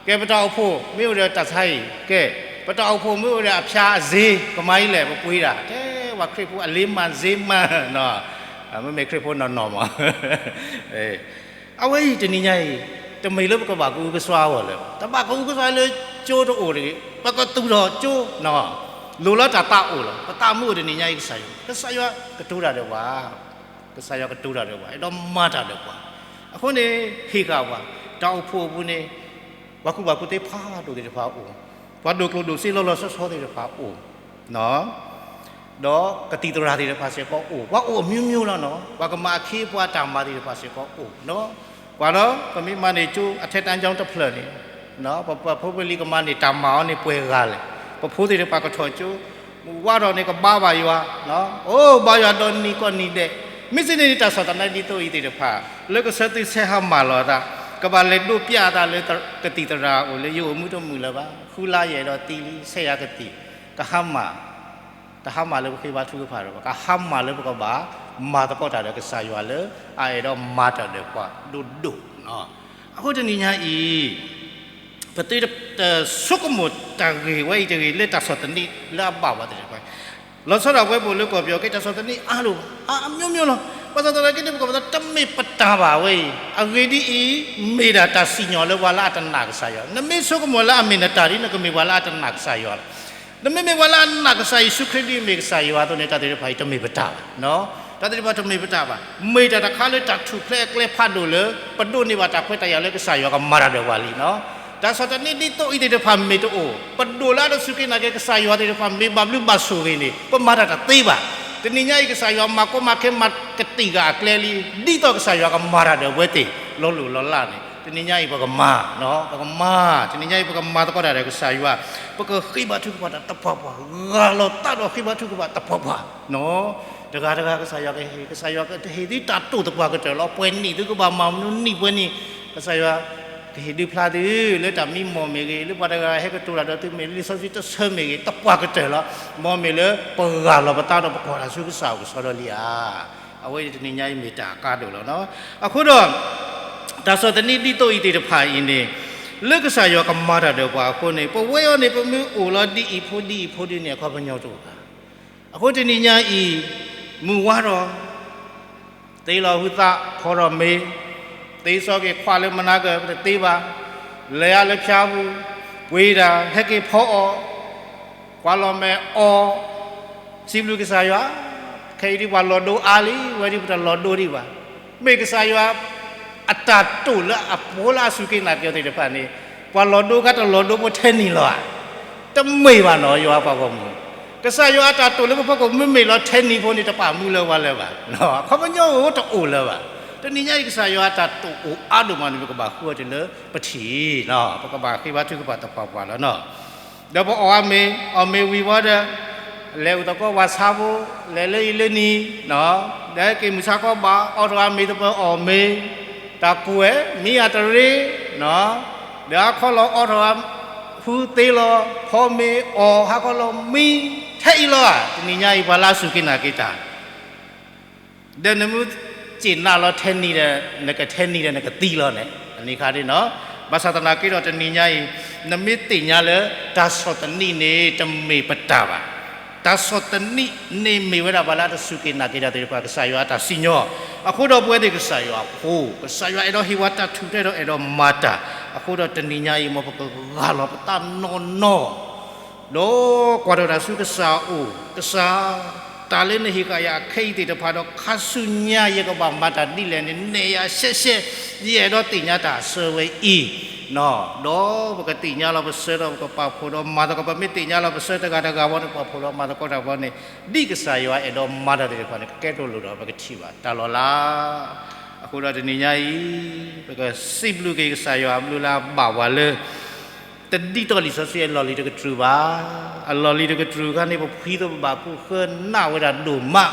ကဲ ပတၢ်အိၣ်ဖှိၣ်မ့ၢ်အိၣ်ဒီးတၢ်ဆါဟံၣ်, ကဲ ပတၢ်အိၣ်ဖှိၣ်မ့ၢ်အိၣ်ဒီးအဖျါအစ့ ကမၤအံၤလဲၣ် ပပှ့ၤဒၣ်, ကဲ ပှၤခရံာ်ဖိအလ့မၤစ့မၤနီၤ, မ့မ့ၢ်ခရံာ်ဖိနီၢ်နီၢ်မး အဝဲအံၤတနံၤညါအံၤ တမ့ၢ်လၢပကဘၣ်ကအုကစွါအဂီၢ်လၢၤဘၣ်, တဘၣ်ကအုကစွါလၢကၠိတအိၣ်တဂ့ၤ, ပကသူၣ်ထီၣ်ကၠိ, လိၣ်လၢတၢ်သးအိၣ်လီၤ. ပသးမုာ်အိၣ်တနံၤညါအံၤ ကစၢ်ယွၤ, ကစၢ်ယွၤကတိၤတၢ်ဒီးပှၤ, ကစၢ်ယွၤကတိၤတၢ်ဒီးပှၤ, အဲၣ်ဒိးမၤတၢ်ဒီးပှၤ. အဃိန့ၣ် ဟ့ၣ်ဃာ်ပှၤ, တၢ်အိၣ်ဖှိၣ်အပူၤန့ၣ် ပှၤကူၣ်ဘၣ်ကူၣ်သ့ဖးဒိၣ်သ့ၣ်တဖၣ်အိၣ်, ပှၤဒိၣ်ကျိၣ်ဒိၣ်စ့လီၤလီၤဆီဆီသ့ၣ်တဖၣ်အိၣ်, ဒီးကသံၣ်သရၣ်သ့ၣ်တဖၣ်စ့ၢ်ကီးအိၣ်, ပှၤအိၣ်အမျိုးမျိုးလီၤနီၤ, ပှၤကမၤအခ့အပှၤတၢ်မၤသ့ၣ်တဖၣ်စ့ၢ်ကီးအိၣ်နီၤ, ပှၤဒီး ပမ့ၢ်မၤန့ၢ်ကၠိအထဲတန်းကျောင်းတဖျၢၣ်န့ၣ် ပဖိပလံၤကမၤန့ၢ်တၢ်မၤအီၤန့ၣ်ပှဲၤဂၤလဲၣ်, ပဖိသ့ၣ်တဖၣ်ကထီၣ်ကၠိ ဝါထီၣ်န့ၣ်ကဘါဘၣ်ယွၤ, အိၣ်ဘါယွၤဒီးနံၤကီၢ်နံၤဒဲး, မ့ၢ်စ့ၢ်န့ၣ်န့ၣ် တၢ်ဆီၣ်သနံးဒ်သိးအံၤသ့ၣ်တဖၣ် လၢကဆၢသုဆဲးဟါမၢ်လီၤအသး, ကဘၣ်လဲၤဒိးပျးအသးလၢကသံၣ်သရၣ်အအိၣ်လၢယအိၣ်မူတမုာ်လၢၤဘၣ်, ဃုလါယအဲၣ်ဒိးသံလံ ဆဲးယၤကသံၣ်, ကဟါမၢ်, တဟါမၢ်လၢပဃ့ဘါထုကဖၣ်ဒီး ကဟါမၢ်လၢပကဘၣ်မၤသကိးတၢ်ဒီးကစၢ်ယွၤလၢအအဲၣ်ဒိးမၤတၢ်ဒီးပှၤဒိၣ်ဒိၣ်, အဃိတနံၤညါအံၤ ပသုတဆိကမိၣ်တၢ်ဂ့ၢ်ဝဲအံၤတဂ့ၤ လၢတၢ်ဆီၣ်သနံးလၢအဘၣ်ပှၤသ့ၣ်တဖၣ်, လီၤဆီဒၣ်ပဝဲပအိၣ်လၢကီၢ်ပယီၤက့ တၢ်ဆီၣ်သနံးအါဒိၣ်, အမျိုးမျိုးလီၤ, ဘၣ်ဆၣ်သနာ်က့န့ၣ် ပကဘၣ်သးတမ့ၢ်ပတၢ်ဘၣ်ဝဲအံၤ, အဂ့ၢ်ဒ်အံၤ, မ့ၢ်ဒၣ်တၢ်စံၣ်ညီၣ်လၢပှၤလၢအတနာ်ကစၢ်ယွၤ, နမ့ၢ်ဆိကမိၣ်လၢအမ့ၢ်နတၢ်ဒ် နကမ့ၢ်ပှၤလၢအတနာ်ကစၢ်ယွၤလီၤ. နမ့မ့ၢ်ပှၤလၢအနာ်ကစၢ်ယ့ၣ်ၡူးခရံာ်ဒ်အမ့ၢ်ကစၢ်ယွၤအသိးန့ၣ် တၢ်သ့ၣ်တဖၣ်အံၤတမ့ၢ်ပတၢ်ဘၣ်, တၢ်သ့ၣ်တဖၣ်တမ့ၢ်ပတၢ်ဘၣ်, မ့ၢ်တၢ်တခါလၢတၢ်ထူၣ်ဖျဲးအကျဲဖးဒိၣ်လၢ ပဒိးန့ၢ်ဘၣ်တၢ်ခွဲးတၢ်ယာ်လၢကစၢ်ယွၤကမၤတၢ်ဒီးပှၤလံနီၤ, တၢ်ဆီၣ်သနံးဒ်သိးအံၤသ့ၣ်တဖၣ်မ့ၢ်တအိၣ်, ပဒိၣ်လၢအတစူၢ်က့ၤနာ်က့ၤကစၢ်ယွၤသ့ၣ်တဖၣ်မ့ၢ်ဘၣ်ဘျုးဘၣ်ဆိၣ်ဂ့ၤန့ၣ် ပမၤတၢ်တသ့ဘၣ်, တနံၤညါအံၤကစၢ်ယွၤမၤကီမၤခဲမၤကတံာ်ဂၤအကျဲလံ, ဒ်သိးကစၢ်ယွၤကမၤတၢ်ဒီးပဝဲသ့ၣ် လီၤလိၢ်လီၤလးန့ၣ် တနံၤညါအံၤပကမၤ, ပကမၤ, တနံၤညါအံၤပကမၤသကိးတၢ်ဒီးကစၢ်ယွၤ, ပကဃ့ဘါထုကဖၣ်တၢ်သပှၢ်ပှၢ်, ဂၢ်လီၤသးဒီးဃ့ဘါထုကဖၣ်သပှၢ်ပှၢ်နီၤ, တဂၤတဂၤကစၢ်ယွၤကဟ့ၣ်, ကစၢ်ယွၤကဟ့ၣ်သုတၢ်တိာ်သပှၢ်ကတၢၢ်လီၤ, ပှဲၤနံၣ်သုကဘၣ်မၤမနုၤနံၣ်ပှဲၤနံၣ်, ကစၢ်ယွၤကဟ့ၣ်ဒုးဖျါသု, လၢတၢ်မံမီၢ်မ့ၢ်ဂ့ၤ, လၢပှၤတဂၤဟဲကတိၤတၢ်ဒီးသုမ့ၢ်ဂ့ၤ, လံာ်စီဆှံတဆၢမ့ၢ်ဂ့ၤ, သပှၢ်ကတၢၢ်လီၤ, မ်မ့ၢ်လၢပဂၢ်လီၤပသးဒီးပကွၢ်တၢ်ဆူကစၢ်အအိၣ်ကစီဒီလံဧါ. အဝဲအံၤတနံၤညါအံၤမ့ၢ်တၢ်အကါဒိၣ်လီၤနီၤ. အဃိဒီး တၢ်ဆီၣ်သနံးဒ်သိးအံၤသ့ၣ်တဖၣ်အံၤန့ၣ် လၢကစၢ်ယွၤကမၤတၢ်ဒီးပှၤအဃိန့ၣ် ပဝဲအံၤန့ၣ် ပမ့ၢ်အိၣ်လီၤဒ်အံၤဖိဒ်အံၤဖိဒ်န့ၣ် အခီပညီတအိၣ်ဘၣ်. အဃိတနံၤညါအံၤ မုၢ်ဝါထီၣ် သ့လီၤဟုသး ဖီထီၣ်မ့ၤ, သ့စီက့ၤခွးလၢမနါကၢၢ် ပတသ့ဘၣ်, လဲၤအါလၢဖၠါပူၤ, ပှ့ၤတၢ် ဟဲက့ၤဖီအီၣ်, ကွၢ်လီၤမဲာ်အီၣ်, စံးဘျုးကစၢ်ယွၤ, ခဲအံၤဒ်ပှၤလီၤဒိအါလံ, ဝဲဒ်ပတလီၤဒိဒံးဘၣ်. မ့ၢ်ကစၢ်ယွၤအတၢ်တိာ်လၢအဖိလၢအစူၢ်က့ၤနာ်က့ၤအီၤသ့ၣ်တဖၣ်န့ၣ် ပှၤလီၤဒိခါတလီၤဒိဖိထဲနံၤလီၤဧါ. တမ့ၢ်ဘၣ်နီၤ ယွၤပှၤဂီၢ်မုၢ်, ကစၢ်ယွၤအတၢ်တိာ်လၢပဖီခိၣ်မ့မ့ၢ်လီၤထဲနံၤဖိန့ၣ် တပာ်မူလၢၤဝဲလၢၤဘၣ်, အခီပညီအိၣ်တအိၣ်လၢၤဘၣ်. တနံၤညါအံၤကစၢ်ယွၤအတၢ်တိာ်အိၣ်အါဒိၣ်မးန့ၣ် ပကဘၣ်ဃုအီၤတုၤလၢပထံၣ်, ပကဘၣ်ဃ့ဘါထုကဖၣ်သပှၢ်ပှၢ်လီၤနီၤ. ဒီးပအီၣ်အါမ့ၤ, အီၣ်မ့ၤဝံၤဝံၤဒီး လဲၤအိၣ်သကိးပှၤဆါဖိ, လဲၤလၢအံၤလၢနံၤ, ဒီးဟဲက့ၤမုၢ်ဆါခီဘၣ် အိးထီၣ်အါမ့ၤသပၢၤအီၣ်မ့ၤ, တၢ်ကွဲး မံအတရ့, ဒီးဟါခီလီၤအိးထီၣ်အါ ဟူသ့လီၤ ဖီမ့ၤအီၣ် ဟါခီလီၤမံ, ထဲအံၤလီၤဧါ. တနံၤညါအံၤပှၤလၢအစူၢ်က့ၤနာ်က့ၤတၢ် ဒီးနမ့ၢ်စ့ၢ်နာ်လီၤထဲနံၤဒီး နကထဲနံၤဒီးနကသံလီၤန့ၣ် အန့ၣ်ခါဒ်နီၤ. ဘၣ်ဆၣ်သနာ်က့ဒီးတနံၤညါအံၤ နမ့ၢ်သ့ၣ်ညါလၢ တၢ်ဆီၣ်သနံးန့ၣ် တမ့ၢ်ပတၢ်ဘၣ်. တၢ်ဆီၣ်သနံးန့ၣ်မ့ၢ်ဝဲဒၣ်ပှၤလၢအတစူၢ်က့ၤနာ်က့ၤတၢ်သ့ၣ်တဖၣ် ကစၢ်ယွၤအတၢ်စံၣ်ညီၣ်, အဃိဒီးပဝဲသ့ၣ်ကစၢ်ယွၤအဖိ, ကစၢ်ယွၤအဲၣ်ဒိးဟ့ၣ်ဝဲတၢ်ထူၣ်ဖျဲးဒီးအဲၣ်ဒိးမၤတၢ်, အဃိဒီးတနံၤညါအံၤ မ်ပကဂၢ်လီၤပသးနီၢ်နီၢ် ဒီးကွၢ်ထီၣ်တၢ်ဆူကစၢ်အအိၣ်, ကစၢ်, တၢ်လၢနဟ့ၣ်ဃာ်ယၤအခဲအံၤသ့ၣ်တဖၣ်ဒီး ခါဆူညါယကဘၣ်မၤတၢ်ဒ်လဲၣ်န့ၣ် နဲၣ်ယၤရှဲရှဲ, ယအဲၣ်ဒိးသ့ၣ်ညါတၢ်အဆၢဝဲအံၤ, ဒီးပကသ့ၣ်ညါလီၤပဆၢဒီးပကပာ်ဖှိၣ်ဒီးမၤသကိး, ပမ့ၢ်သ့ၣ်ညါလီၤပဆၢတဂၤတဂၤဘီန့ၣ် ပာ်ဖှိၣ်ဒီးမၤသကိးတၢ်ဘီန့ၣ် ဒ်ကစၢ်ယွၤအဲၣ်ဒိးမၤတၢ်သ့ၣ်တဖၣ်န့ၣ် ကကဲထီၣ်လိၣ်ဒီးပကထံၣ်ဘၣ်တၢ်လီၤလး. အဃိဒီးတနံၤညါအံၤ ပကစံးဘျုးက့ၤကစၢ်ယွၤအဘျုးလၢအဘၣ်ပှၤလၢ တဒ်သိးလံာ်စီဆှံအလီၢ်လံၤတကတြူၢ်ဘၣ်. အလီၢ်လံၤတကတြူၢ်အခါန့ၣ် ပဖှံသးပဘၣ်ကိၣ်ဃၢနၢ်ဝဲဒၣ်ဒိၣ်မး,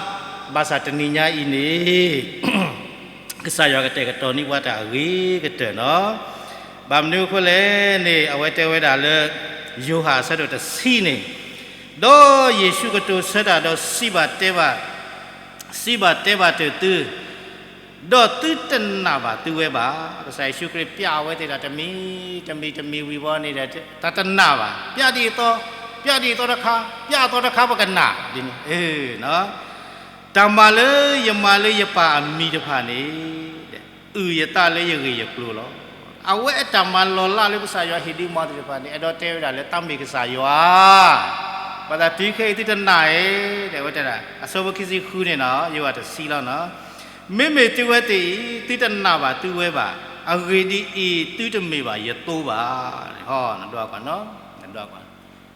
ဘၣ်ဆၣ်တနံၤညါအံၤန့ၣ် ကစၢ်ယွၤကတဲာ်ကတီၤန့ၢ်ပှၤတၢ်အဂ့ၤကတၢၢ်နီၤ. ဘၣ်မနုၤအဃိလဲၣ်န့ၣ် အဝဲတဲဝဲဒၣ်လၢ ယိၤဟၣ်အဆၢဒိၣ်တဆံန့ၣ်, ဒီးယ့ၣ်ၡူးကတိၤဆၢတၢ်ဒီးစံးဘၣ်တဲဘၣ်, စံးဘၣ်တဲဘၣ်တၢ်သု ဒီးသုတနာ်ဘၣ်သုဝဲဘၣ်. ကစၢ်ယ့ၣ်ၡူးခရံာ်ပျးအဝဲသ့ၣ်တၢ်တမံၤ, တမံၤ, တမံၤဝံၤဘီန့ၣ်ဒီး တၢ်တနာ်ဘၣ်. ပျးဒ်အံၤသီ, ပျးဒ်အံၤသီတခါ, ပျးအသီတခါပကနာ်ဒ်န့ၣ်, တၢ်မၤလၢ ယမၤလၢယပၢ်အမံၤတဖၣ်န့ၣ် အုၣ်ယသးလၢယဂ့ၢ်ယကျိၤလီၤ. အဝဲအတၢ်မၤလီၤလးလၢကစၢ်ယွၤဟ့ၣ်ဒုးမၤသ့ၣ်တဖၣ်န့ၣ် အဲၣ်ဒိးတဲဝဲဒၣ်လၢတၢ်မ့ၢ်ကစၢ်ယွၤ, ဘၣ်သးတုၤခဲအံၤသုတနာ်ဧါ, တဲဝဲတဲဒၣ် အဆၢဖိခံဆံဃုန့ၣ်နီၤ, ယိၤဟၣ်တဆံလီၤနီၤ. မ့မ့ၢ်သုဝဲသ့ၣ်အံၤ သုတနာ်ဘၣ်သုဝဲဘၣ်. အဂ့ၢ်ဒ်အံၤ, သုတမ့ၢ်ဘၣ်ယသိဘၣ်. နဒွးကွၢ်, နဒွးကွၢ်.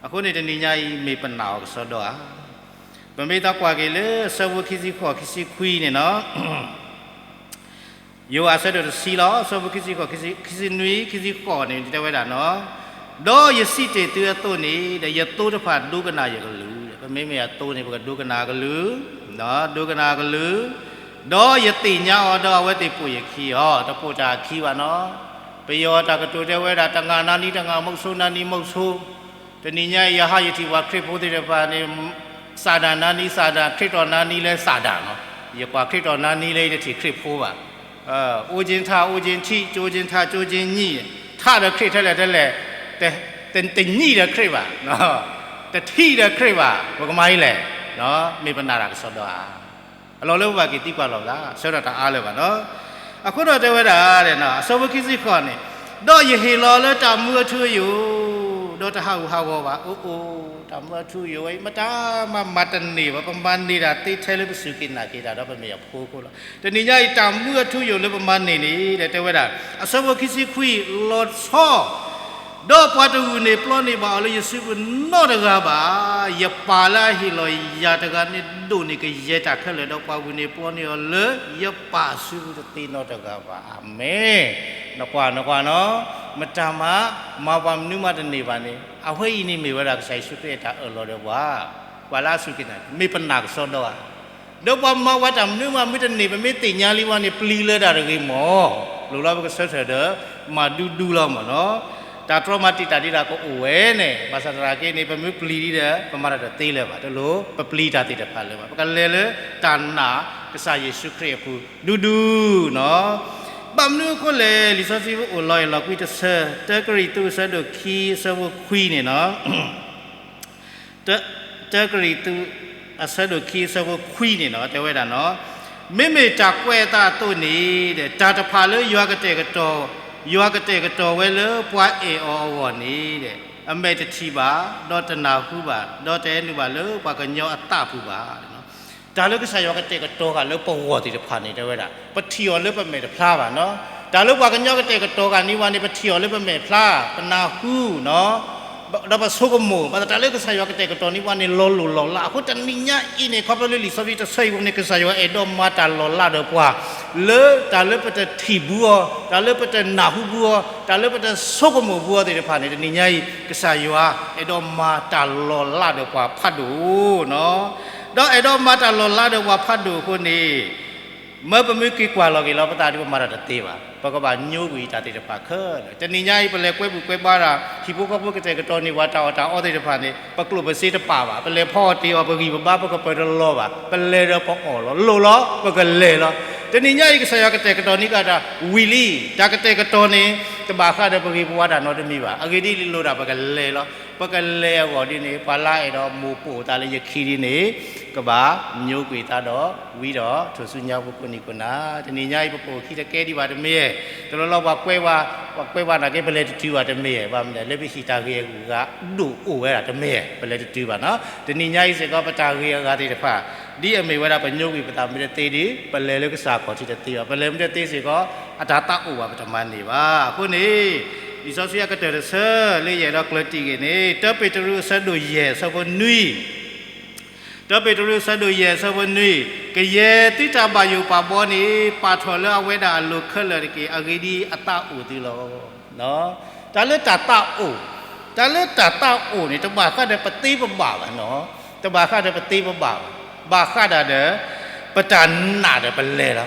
အဃိန့ၣ်တနံၤညါအံၤ မ့ၢ်ပနာ်အီၤကစီဒီဧါ. ပမ့ၢ်သးကွၢ်က့ၤလၢဆၢဖိခံဆံဃိး ခံဆံခွံန့ၣ်နီၤ ယိၤဟၣ်အဆၢဒိၣ်တဆံလီၤ, ဆၢဖိခံဆံဃိး, ခံဆံနွံ, ခံဆံဃိးန့ၣ် တဲဝဲဒၣ်နီၤ, ဒီးယစံးတ့ၢ်သုအသိးန့ၣ်, ဒီးယသိတဖၣ်ဒိကနၣ်ယကလုၢ်, ပမ့မ့ၢ်အသိန့ၣ် ပကဒိကနၣ်အကလုၢ်, ဒိကနၣ်အကလုၢ်, ဒီးယသ့ၣ်ညါအီၤဒီးအဝဲသ့ၣ်ပိာ်ယခံအီၤ, တပိာ်တၢ်အခံဘၣ်နီၤ. ပယီၤတၢ်ကတိၤတဲဝဲဒၣ် တဂၤနၤနံၤတဂၤ မုဆိုးနၤနံၤမုဆိုး, တနံၤညါအံၤ ယဟးယထံၣ်ပှၤခရံာ်ဖိသ့ၣ်တဖၣ်န့ၣ် စၣ်ဒၣ်နၤနံၤစၣ်ဒၣ် ခရံာ်တီၢ်နၤနံၤလၢစၣ်ဒၣ်နီၤ, ယကွၢ်ခရံာ်တီၢ်နၤနံၤလၢယတထံၣ်ခရံာ်ဖိဘၣ်. အိၣ်ကၠ့ထၣ် အိၣ်ကၠ့ထံး ကၠိကၠ့ထၣ် ကၠိကၠ့ညံး, ထးဒီးခရံာ်ထဲလဲၣ်ထဲလဲၣ်, တညံးဒီးခရံာ်ဘၣ်, တထံးဒီးခရံာ်ဘၣ်, ပကမၤအံၤလဲၣ်, မ့ၢ်ပနာ်တၢ်ကစီဒီဧါ. အလီၢ်လၢပဘၣ်က့ၤသံကွၢ်လီၤပသး ဆၢထၢၣ်တအါလၢၤဘၣ်နီၤ. အဃိဒီးတဲဝဲဒၣ်, အဆၢဖိခံဆံဃိးန့ၣ်, ဒီးယဟ့ၣ်လီၤလၢတၢ်မူအထူအယိာ်, ဒီးတဟးဂူာ်ဟးဂီၤဘၣ်, အိၣ်အိၣ်, တၢ်မူအထူအယိာ်ဝဲအံၤ မတၤမၤမၤတန့ၢ်ဘၣ်, ပမၤန့ၢ်တၢ်သ့ထဲလၢပစူၢ်က့ၤနာ်က့ၤတၢ်ဒီးပမ့ၢ်အဖိအဃိလီၤ. တနံၤညါအံၤ တၢ်မူအထူအယိာ်လၢပမၤန့ၢ်န့ၣ် တဲဝဲဒၣ်, အဆၢဖိခံဆံခွံ, လီၤဆီ ဒီးပှၤတဂုာ်န့ၢ်ပျီန့ၢ်ဘၣ်အီၤလၢယစုပူၤနီတဂၤဘၣ်. ယပၢ်လၢအဟ့ၣ်လီၤယၤတဂၤန့ၣ် ဒိၣ်န့ၢ်ကယဲၢ်တၢ်ခဲလၢာ်, ဒီးပှၤဂုာ်န့ၢ်ပျီန့ၢ်အီၤလၢယပၢ်စုပူၤတသ့နီတဂၤဘၣ်. အၤမ့ၣ်. နကွၢ်, နကွၢ်နီၤ, မတၤမၤ, မၤပှၤမနုၤမးတန့ၢ်ဘၣ်န့ၣ်, အဝဲအံၤန့ၣ်မ့ၢ်ဝဲဒၣ်ကစၢ်ယ့ၣ်ၡူးခရံာ်အတၢ်အၢၣ်လီၤဒီးပှၤ, ပှၤလၢအစူၢ်က့ၤနာ်က့ၤ, မ့ၢ်ပနာ်ကစီဒီဧါ. ဒီးပှၤမၤဝဲတၢ်မနုၤမးမ့ၢ်တန့ၢ် ပမ့ၢ်သ့ၣ်ညါလံဝဲန့ၣ် ပျံၤလၢတၢ်တဂ့ၤမၢ်. လိၣ်လီၤပကဆၢထၢၣ်ဒီး မၤဒူဒူလီၤမၢ်နီၤ. တၢ်တြီမၤတံာ်တာ်ဒံးတၢ်ကအိၣ်ဝဲန့ၣ် ဘၣ်ဆၣ်သနာ်က့န့ၣ် ပမ့ၢ်ပျံၤဒံးဒီး ပမၤတၢ်တသ့လၢၤဘၣ်, တလိၣ် ပပျံၤတၢ်သ့ၣ်တဖၣ်လၢၤဘၣ်. ပကလဲၤလၢတၢ်နာ်ကစၢ်ယ့ၣ်ၡူးခရံာ်အပူၤ ဒူဒူနီၤ. ဘၣ်မနုၤအဃိလဲၣ်, လံာ်စီဆှံအိၣ်လီၤအဲၣ်လီၤကွံတဆၢ, တၢကရံၣ်သူးအဆၢဒိၣ်ခံအဆၢဖိခွံန့ၣ်နီၤ တၢ, တၢကရံၣ်သူး အဆၢဒိၣ်ခံအဆၢဖိခွံန့ၣ်နီၤ တဲဝဲဒၣ်နီၤ, မ့မ့ၢ်တၢ်ကွဲးအသးအသိးန့ၣ်, တၢ်တဖၣ်လၢယွၤကတဲာ်ကတီၤ, ယွၤကတဲာ်ကတီၤဝဲလၢပှၤအဲၣ်အီၤအဂီၢ်န့ၣ်, အမဲာ်တထံၣ်ဘၣ်, ဒီးတနၢ်ဟူဘၣ်, ဒီးတအဲၣ်နုာ်ဘၣ်လၢပှၤကညီအသးပူၤဘၣ်. တၢ်လၢကစၢ်ယွၤကတဲာ်ကတီၤဃာ်လၢပဂီၢ်သ့ၣ်တဖၣ်န့ၣ် တဲဝဲဒၣ် ပထံၣ်အီၤလၢပမဲာ်တဖျါဘၣ်နီၤ. တၢ်လၢပှၤကညီကတဲာ်ကတီၤဃာ်န့ၢ်ပှၤန့ၣ် ပထံၣ်အီၤလၢပမဲာ်ဖျါ, ပနၢ်ဟူနီၤ, ဒီးပဆိကမိၣ်, ဘၣ်ဆၣ်တၢ်လၢကစၢ်ယွၤကတဲာ်ကတီၤန့ၢ်ပှၤန့ၣ် လီၤလိၢ်လီၤလး. အဃိတနံၤညါအံၤန့ၣ် ခီဖျိလၢလံာ်စီဆှံတဆၢအံၤအပူၤန့ၣ် ကစၢ်ယွၤအဲၣ်ဒိးမၤတၢ်လီၤလးဒီးပှၤ လၢတၢ်လၢပတထံၣ်ဘူးအီၤ, တၢ်လၢပတနၢ်ဟူဘူးအီၤ, တၢ်လၢပတဆိကမိၣ်ဘူးအီၤသ့ၣ်တဖၣ်န့ၣ် တနံၤညါအံၤ ကစၢ်ယွၤအဲၣ်ဒိးမၤတၢ်လီၤလးဒီးပှၤဖးဒိၣ်နီၤ. ဒီးအဲၣ်ဒိးမၤတၢ်လီၤလးဒီးပှၤဖးဒိၣ်အဃိန့ၣ်, မၢပမ့ၢ်က့ၤကွၢ်လီၤက့ၤလီၤပသးဒီး ပမၤတၢ်တသ့ဘၣ်. ပကဘၣ်ညိကွံာ်တၢ်သ့ၣ်တဖၣ်ခဲလၢာ်. တနံၤညါအံၤ ပလဲၤကွဲဘူးကွဲဘါတၢ် ဟံၣ်ဖိဃီဖိကတဲာ်ကတီၤန့ၢ်ပှၤတၢ်အီၣ်တၢ်အီသ့ၣ်တဖၣ်န့ၣ် ပကျိၣ်ပစ့တပာ်ဘၣ်. ပလဲၤဖီအီၣ်တ့ၢ်အီၣ် ပဂံၢ်ပဘါ ပကပၢၤတလီၤဘၣ်. ပလဲၤဒီးပအီၣ်လီၤ. လိၣ်လီၤ ပကလဲၤလီၤ. တနံၤညါအံၤ ကစၢ်ယွၤကတဲာ်ကတီၤန့ၢ်က့ၤတၢ်ဝံၤလံ. တၢ်ကတဲာ်ကတီၤန့ၣ် တဘၣ်ဃးဒီးပဂ့ၤပဝါတၢ်နီတမံၤဘၣ်. အဂ့ၢ်ဒ်အံၤ လိၣ်ဒၣ်ပကလဲၤလီၤ. ပကလဲၤအဂီၢ်ဒ်န့ၣ် ပှၤလၢအဲၣ်ဒိးမိၢ်ပိာ်သးလၢယခံဒ်န့ၣ် ကဘၣ်ညိကွံာ်သးဒီး ဝံဒီးထူၣ်စုညါဖိကိးနံၤကိးနၤ. တနံၤညါအံၤ ပပိာ်ခံတကဲဒံးဘၣ်တမ့ၢ်ဧါ. တလီၢ်လီၢ်ပှၤကွဲဝါ, ပှၤကွဲဝါနာ်က့ ပလဲၤတတုၤဘၣ်တမ့ၢ်ဧါ. ဘၣ်မနုၤလဲၣ် လၢပဟံၣ်တၢ်ဂ့ၤအဂုၤအဂၤဒိၣ်အိၣ်ဝဲဒၣ်တမ့ၢ်ဧါ. ပလဲၤတတုၤဘၣ်နီၤ. တနံၤညါအံၤစ့ၢ်ကီး ပတၢ်ဂ့ၤအဂၤသ့ၣ်တဖၣ် ဒ်အမ့ၢ်ဝဲဒၣ်ပညိကွံာ်ပသးမ့ၢ်တသ့ဒီး ပလဲၤလၢကစၢ်အခီၣ်ထံးတသ့ဘၣ်. ပလဲၤမ့ၢ်တသ့စ့ၢ်ကီး အတၢ်သးအိၣ်ဘၣ် ပတမၤန့ၢ်ဘၣ်. အဃိန့ၣ် လံာ်စီဆှံအကတၢၢ်တဆၢလၢယအဲၣ်ဒိးကျၢၢ်တံၢ်ဂ့ၤန့ၣ် တၢပ့းတရူးအဆၢဒိၣ်ယဲၢ်အဆၢဖိနွံ, တၢပ့းတရူးအဆၢဒိၣ်ယဲၢ်အဆၢဖိနွံ, ကယဲၢ်သုတၢ်ဘၣ်ယိၣ်ပာ်ဘှီန့ၣ် ပာ်ထီၣ်လၢအဝဲဒၣ်အလိၤခဲလၢာ်တက့ၢ်. အဂ့ၢ်ဒ်အံၤ အသးအိၣ်သုလီၤ. တၢ်လၢတၢ်သးအိၣ်, တၢ်လၢတၢ်သးအိၣ်န့ၣ် တဘၣ်ဃးဒီးပသ့ပဘၣ်ဘၣ်နီၤ. တဘၣ်ဃးဒီးပသ့ပဘၣ်ဘၣ်. ဘၣ်ဃးဒၣ်ဒီး ပတၢ်နာ်ဒီးပလဲၤလီၤ.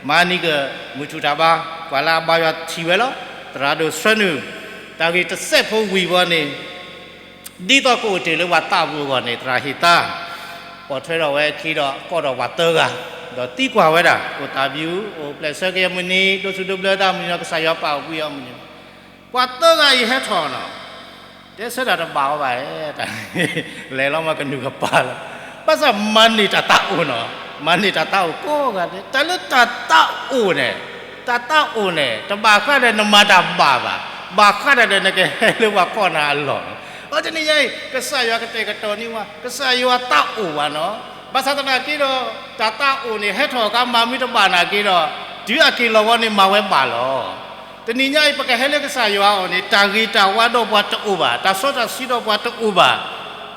မၤန့ၢ်က့ၤ မုၢ်ထူၣ်တၢ်ဘါ ပှၤလၢအဘါယွၤထံၣ်ဝဲလီၤ. သရၣ်ဒိၣ်ဆှၢနုာ် တၢ်ဂ့ၢ်တစဲးဖိဝံၤဘီန့ၣ် ဒ်သိးကအိၣ်တ့ၢ်လၢပှၤသးပူၤအဂီၢ်န့ၣ် သရၣ်ဟ့ၣ်သါ ပိာ်ထွဲထီၣ်ဝဲအခံဒီး ကိးထီၣ်ပှၤသၢဂၤ, ဒီးသံကွၢ်ဝဲဒၣ် ကိၣ်သးဘျုး အိၣ်ဖျဲၣ်ဆၢက့ၤအမုၢ်နံၤ ဒိးဆူၣ်ဒိးဘျၢသးအမုၢ်နံၤဒီး ကစၢ်ယွၤပာ်အီၤကွံာ်အီၤအမုၢ်နံၤ, ပှၤသၢဂၤအံၤဟဲထီၣ်နီၤ, တဲဆၢတၢ်တဘၣ်အီၤဘၣ်, လဲၤလီၤမးကနူၤကပၤလီၤ. ဘၣ်ဆၣ်မၤန့ၢ်တၢ်သးအိၣ်နီၤ, မၤန့ၢ်တၢ်သးအိၣ်ကိးဂၤဒဲး, တၢ်လၢတၢ်သးအိၣ်န့ၣ်, တၢ်သးအိၣ်န့ၣ် တဘၣ်ဃးဒီးနမၤတၢ်ဘၣ်ဘၣ်, ဘၣ်ဃးဒီးနကဟဲလၢပှၤကိးနၤအလီၢ်လီၤ. အတနံၤညါအံၤ ကစၢ်ယွၤကတဲာ်ကတီၤန့ၢ်ဝဲ, ကစၢ်ယွၤသးအိၣ်ဝဲနီၤ, ဘၣ်ဆၣ်သနာ်က့ဒီး တၢ်သးအိၣ်န့ၣ် ဟဲထီၣ်အခါမၤမ့ၢ်တဘၣ်နာ်က့ဒီး တုၤအက့ၤလီၤဝဲန့ၣ် မၤဝဲဘၣ်လီၤ. တနံၤညါအံၤ ပကဟဲလၢကစၢ်ယွၤအအိၣ်န့ၣ် တၢ်ဂ့ၤတၢ်ဝါဒီးပှၤတအိၣ်ဘၣ်, တၢ်စီတၢ်ဆှံဒီးပှၤတအိၣ်ဘၣ်.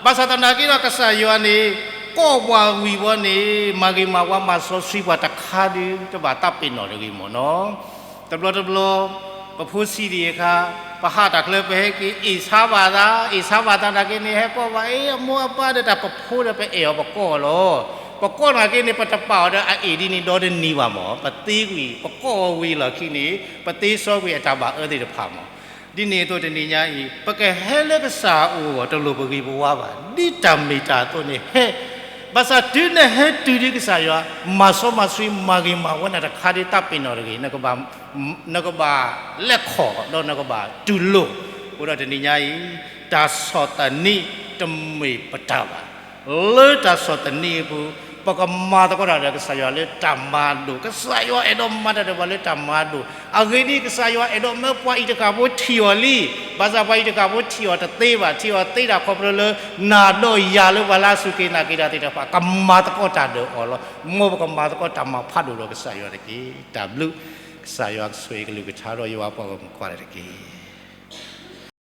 ဘၣ်ဆၣ်သနာ်က့ဒီး ကစၢ်ယွၤန့ၣ် ကိးပှၤဂံၢ်ဝီန့ၣ် မၤဂ့ၤမၤဝါ မၤစီဆှံပှၤတခါဒုးတဘၣ် တၢ်ပ့ၤနီၣ်တဂ့ၤမ့ၢ်နီၤ. တဘျီတဘျီ ပဖိဆံးဒံးအခါ ပဟးတၢ်ချၢ ပဟဲက့ၤအ့ၣ်ဆါဘၣ်သး, အ့ၣ်ဆါဘၣ်သးနာ်က့န့ၣ် ဟဲကိးဘၣ် အ့ အမိၢ်အပၢ်ဒီး တၢ်ပဖိဒီး ပအဲၣ်အီၤ ပကိးအီၤလီၤ. ပကိးနာ်က့န့ၣ် ပတပာ်အီၤဒီးအအ့ၣ်ဒ်န့ၣ်ဒီတနံၤဘၣ်မ့ၢ်, ပသ့ကွံာ် ပကိးအီၤဝံၤလီၢ်ခံန့ၣ် ပသ့စီကွံာ်အတၢ်ဘၣ်အၢသ့ၣ်တဖၣ်မ့ၢ်. ဒ်န့ၣ်အသိးတနံၤညါအံၤ ပကဟဲလၢကစၢ်အအိၣ်အဂီၢ် တလိၣ်ပဂံၢ်ပဝါဘၣ်, ဒ်တၢ်မ့ၢ်တၢ်အသိးန့ၣ်ဟဲ. ဘၣ်ဆၣ်တုၤနဟဲတုၤဒ်ကစၢ်ယွၤ မၤစီမၤဆှံ မၤဂ့ၤမၤဝါနၤတခါဒ် တၢ်ပ့ၤနီၣ်တဂ့ၤ, နကဘၣ် နကဘၣ်လဲၤခီၣ် ဒီးနကဘၣ်တူၢ်လိာ်. အဃိဒီးတနံၤညါအံၤ တၢ်ဆီၣ်သနံးတမ့ၢ်ပတၢ်ဘၣ်. လၢတၢ်ဆီၣ်သနံးအပူၤ ပကမၤသကိးတၢ်ဒီးကစၢ်ယွၤလၢတၢ်မၤဒိၣ်, ကစၢ်ယွၤအဲၣ်ဒိးမၤတၢ်ဒီးပှၤလၢတၢ်မၤဒိၣ်. အဂ့ၢ်ဒ်အံၤ, ကစၢ်ယွၤအဲၣ်ဒိးမၢပှၤအံၤတကးဖိထံၣ်အီၤလံ. ဘၣ်ဆၣ်ပှၤအံၤတကးဖိထံၣ်အီၤတသ့ဘၣ်, ထံၣ်အီၤသ့ဒၣ်ခီဖျိလၢ နၤဒီးယၤလၢပှၤလၢအစူၢ်က့ၤနာ်က့ၤတၢ်သ့ၣ်တဖၣ် ကမၤသကိးတၢ်ဒီးအီၤလီၤ. မ်ပကမၤသကိးတၢ်မၤဖးဒိၣ်ဒီးကစၢ်ယွၤတက့ၢ်. တၢ်ဘျုး, ကစၢ်ယွၤကဆိၣ်ဂ့ၤကလုၢ်ကထါဒီးယွၤပှၤဂီၢ်မုၢ်ကိးဂၤဒဲးတက့ၢ်.